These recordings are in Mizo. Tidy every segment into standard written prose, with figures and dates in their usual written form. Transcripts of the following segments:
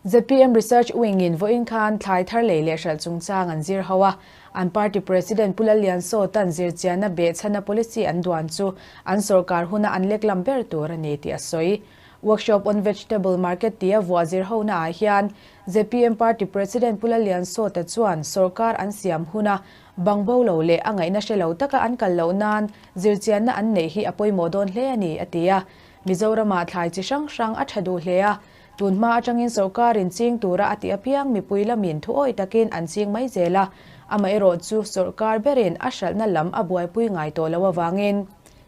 ZPM Research Wing-in vawiin khan thlai thar lei leh hralh chungchang an zir ho a, an party President Pu Lalliansawta'n zirchianna behchhana policy an duan chu an sawrkar huna an leklam ber tur a ni tih a sawi. Workshop on Vegetable Market tia vuah zir hona ah hian ZPM party President Pu Lalliansawta chuan sawrkar an siam huna bangbo lo leh a ngaihna hre lo taka an kal loh nan zirchianna an neih hi a pawimawh dawn hle a ni, a ti a. Mizoramah thlai chi hrang hrang a tha duh hle a, tun hma atangin sawrkarin ching tura a tih apiang mipui lamin thuawih takin an ching mai zel a, amaherawh chu sawrkar berin a hralhna lam a buaipui ngai tawh loh avangin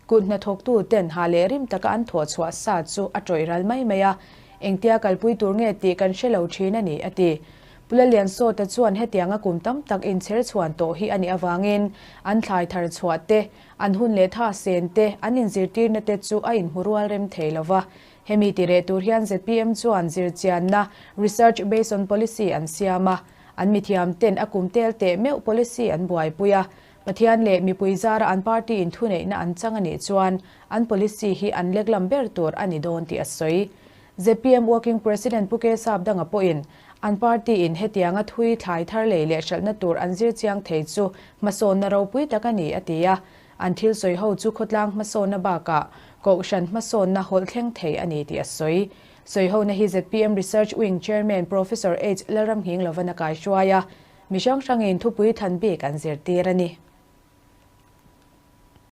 kut hnathawktu ten ha leh rim taka an thawh chhuah sa chu a tawih ral mai mai a, engtia kalpui tur nge tih kan hre lo thin a ni, a ti. Pu Lalliansawta chuan hetianga kum tam tak inchher chhuan tawh hi a nih avangin an thlai thar chhuah te, An hun leh tha sen te, an inzirtirna te chu a inhmu rual rem thei lo va. Hemi ti reh tur hian zpm chuan zirchianna, research based on policy, an siam a. An mithiam ten a kum tel teh meuh policy an buaipui a. Pathian leh mipui zara an party in thuneihna an chang a nih chuan an policy hi an leklam ber tur a ni dawn tih a sawi. Zpm Working President Pu K Sapdanga pawhin an party in hetianga thui thlai thar lei leh hralhna tur an zir chiang thei chu hmasawnna ropui tak a ni a ti a, an thil sawi ho chu khawtlang hmasawnna bakah Kohhran hmasawnna hawlh thleng thei a ni tih a sawi. Sawihona hi zpm Research Wing Chairman Professor H Lalramnghinglova na kaihruai a, mi hrang hrangin thupui than bik an zirtir a ni.